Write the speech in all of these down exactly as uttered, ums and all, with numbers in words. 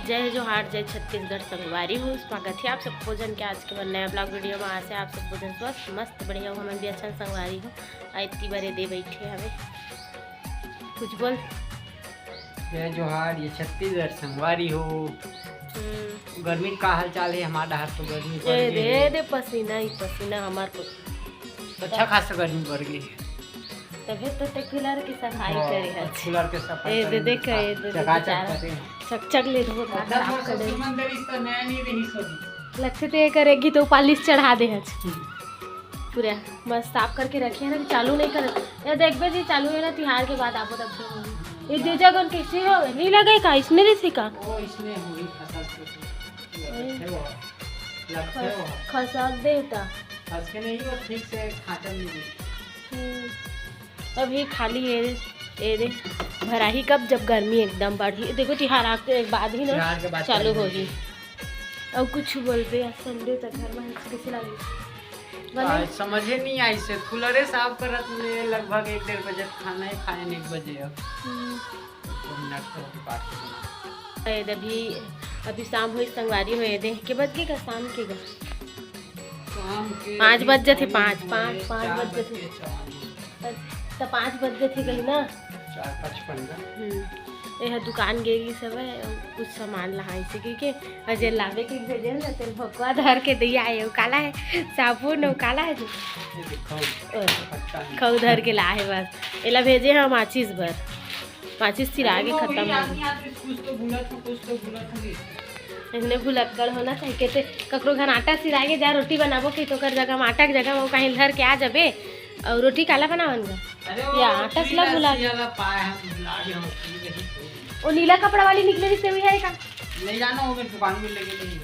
जय जोहार, जय छत्तीसगढ़ संगवारी हो, स्वागत हे आप सबो झन के आज के मोर नया vlog video में। आशा हे आप सबो झन स्वस्थ, मस्त, बढ़िया हो। हमन भी अच्छा संगवारी हो, अउ इतनी बड़े दे बैठे हवे, कुछ बोल। जय जोहार, ये छत्तीसगढ़ संगवारी हो। हम्म। गर्मी का हाल चाल हे? हमार डहर तो गर्मी बढ़ ए गे दे, हे। ए दे, पसीना ही पसीना हमार को। अच्छा खासा गर्मी बढ़ गे हे। तभे तो ते कूलर के सफाई हाँ, करे हस। कूलर के सफाई ए दे, करे देख, साफ ए दे, चकाचक बेचारा। करे। चकचक ले धो, अच्छा, साफ तो करे। सुमन दे रिश्ता नया नहीं रही सोनी। लगथे ते करेगी तो पालिश चढ़ा दे हस। हम्म। पूरा मस्त साफ करके रखे हे ना, चालू नहीं करत। ये देखबे जी, चालू हे ना, तिहार के बाद आबो तब तो होही। ये दे जगन कैसे हो? नहीं लगे का? इसने रहिसे का? ओ, इसने होही फसल के। हम्म। लगथे वो। लगथे वो। खसक दे ता। खस के नहीं, वो ठीक से खाचल नहीं दे। हम्म। अभी खाली ये, ये दे, भराही कब, जब गर्मी एकदम बढ़ही। देखो, तिहार आके बाद ही ना तिहार के बाद चालू चालू होही। होही। अउ कुछ बोलबे, आज Sunday त घर में कैसे लागे? बने? आज समझे नहीं आई से, कूलरे साफ करत में लगभग एक डेढ़ बजे खाना ही खाए, एक बजे अब। हम्म। तो मिनट तो होगी बात के समय। ए दे, अभी, अभी शाम होई, संगवारी हो, ए दे, के बज गे का शाम के गा? शाम के पाँच अभी बज जथे, टाइम पाँच, हुआ पाँच, है पाँच चार बज बज जथे। के चौवालीस। त पाँच बज जथे कहीं ना? चार पचपन का। हम्म। ए ह दुकान गे रहिस हवय, कुछ सामान लहाइसे कहिके, अउ जे लावे के भेजे ना, तेल भकुआ धर के दे आए, वो काला हे, साबुन, वो काला हे जो। ये देखो, ओ, पत्ता नहीं। खऊ धर के लाहे बस। एला भेजे हम माचिस बर। माचिस सिरा के अरे, वो खतम वही हो आदमी गे। आदमी कुछ तो भूलत हो, कुछ तो भूलत हो। इसने भुलक्कड़ होना चाहिए। कहते, ककरो घर आटा सिरा के जा, रोटी बनाबो कि तो ओकर जगह में, आटा के जगह में वो कहीं धर के आ जाबे। अउ रोटी काला बनावन गा? अरे, वो या आटा सुई ला भुला सिया ला पाए हम भुला गए, हम सुई नहीं। वो नीला कपड़ा वाली निकले रहिसे, वही हे का? नहीं जाना, वो मेरे दुकान में लेके नहीं।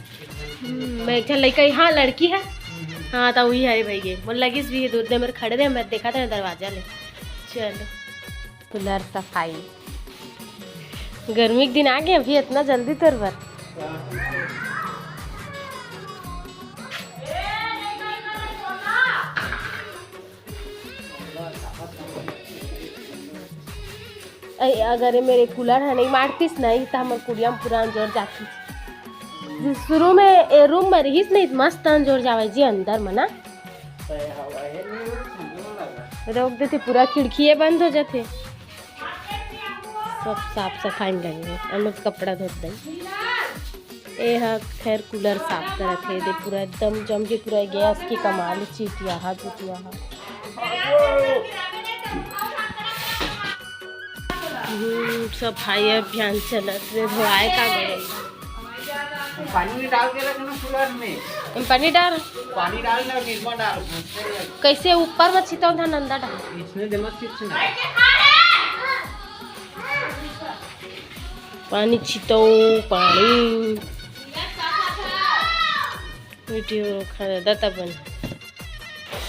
हम्म, मैं एक झन लइका, हाँ, लड़की हे। हम्म। हाँ, त वही हे भाई, ये मोर लगिस भी हे, दूर दे मेर खड़े रहे, मैं देखा था दरवाजा ले। चलो। कूलर सफाई। गर्मी के दिन आ गे अभी इतना जल्दी तोर बर। अरे, अगर ये मेरे कूलर ह नहीं मारतिस नहीं त हमर कुड़िया में पूरा अंजोर जातिस। शुरू में ए रूम में रहिस नहीं त मस्त अंजोर जावे जी अंदर में ना। रोक देथे, पूरा खिड़की बंद हो जाथे। सब साफ सफाई में लगे हे, हम लोग कपड़ा धोत दई। ए ह खैर कूलर साफ करत हे, दे पूरा एकदम जम के पूरा गैस के कमाल चिटियाहा चिटियाहा। हम्म, सफाई अभियान चलत हे, धोआए का गए। पानी में डाल के रखना कूलर में। हम पानी डाल। पानी डाल ना, निरमा डाल। कैसे ऊपर में छिताओ था नंदा डाल। इसने दे मत छिटना। पानी छिताओ, पानी। वीडियो खा दे, दत्ता बन।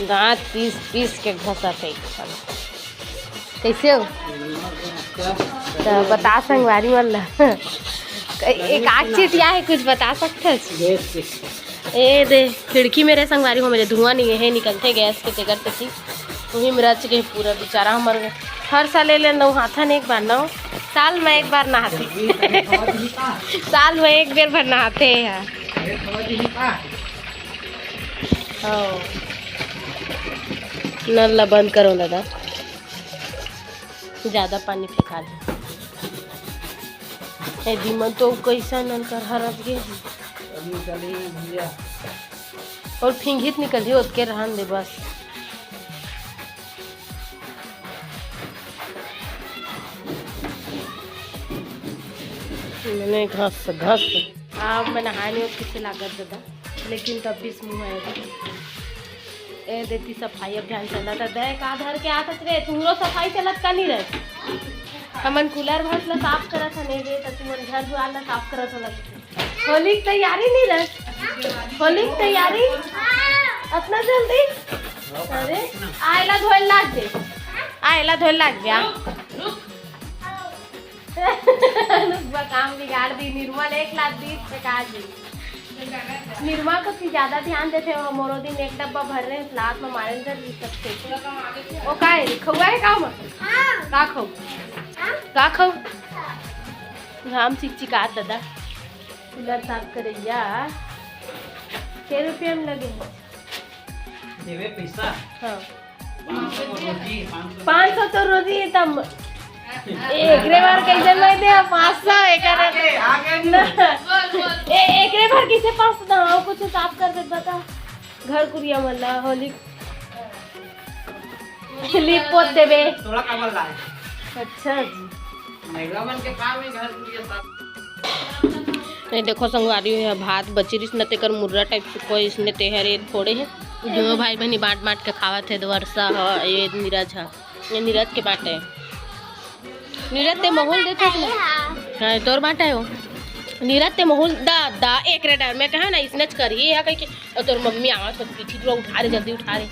दांत पीस पीस के घसत हे एक ठन। कैसे हो? त बता संगवारी मन ला। एक आग चिटिया हे, कुछ बता सकथस? ए दे, खिड़की मेरे संगवारी हो, मेरे धुआं नहीं हे, निकलथे गैस के, तेकर सेती उही में रच गे पूरा बेचारा हमर। हर साल एले नहाथन एक बार, नौ साल में एक बार नहाथे। साल में एक बेर भर नहाथे यार। हाँ। नल ला बंद करो दादा, ज्यादा पानी फेंका दे। ए दीमन तो कैसा नल कर हरप गे। अभी चली भैया। और फिंगित निकली ओतके रहन दे बस। मैंने घस घस। आप मैं नहाए नहीं हो किसे लागत दादा, लेकिन तब भी मुंह आएगा। ए देती सफाई अभियान चलत हे, दे का धर के आत रे, तुमरो सफाई चलत का नहीं रहे? हमन कूलर भस ला साफ करत हन, ए दे त तुमन घर दुआर ला साफ करत हो लगथे। होली की तैयारी नहीं रहे? होली की तैयारी? अतना जल्दी? अरे, आयला धोए लाग दे, आयला धोए लाग दे, आ। रुक, रुक। रुक बा, काम बिगाड़ दी, निरमा ले एक लात दी, फेंका दी। निरमा को ती ज्यादा ध्यान देथे, वो मोरो दिन एक डब्बा भर रहे, लात में मारे धर दी सब फेंक। ओ का हे? खउआ हे का में? का खउ? का खउ? घाम चिकचिकात दादा। कूलर साफ करइया के रुपया में लगे हे? देवे पैसा। हाँ। पाँच सौ रोजी, पाँच सौ। पाँच सौ तो रोजी है तब। ए, एकरे बार कैसे नहीं दे पाँच सौ एकर। आगे, आगे ना। ए, एकरे बार कैसे पाँच सौ ना हो, कुछ साफ कर दे बता। घर कुरिया मन ला होली लिप पोत देबे। तोला काबर लाए? अच्छा जी। महिला मन के काम है घर कुरिया साफ। ये देखो संगवारी, ये भात बची रिस न, तेकर मुर्रा टाइप सुखो इसने तेहर ये फोड़े है। दोनों भाई बहनी बांट बांट के खावत है। वर्षा ह, ये नीरज ह, ये नीरज के बांटे। नीरज ते महूल देते ना। हाँ, तोर बांटे हो। नीरज ते महूल दा दा एक रे डर में कहे ना, इसने च करी है कह के। और तोर मम्मी आवा तो पीठी पूरा उठा रे, जल्दी उठा रे।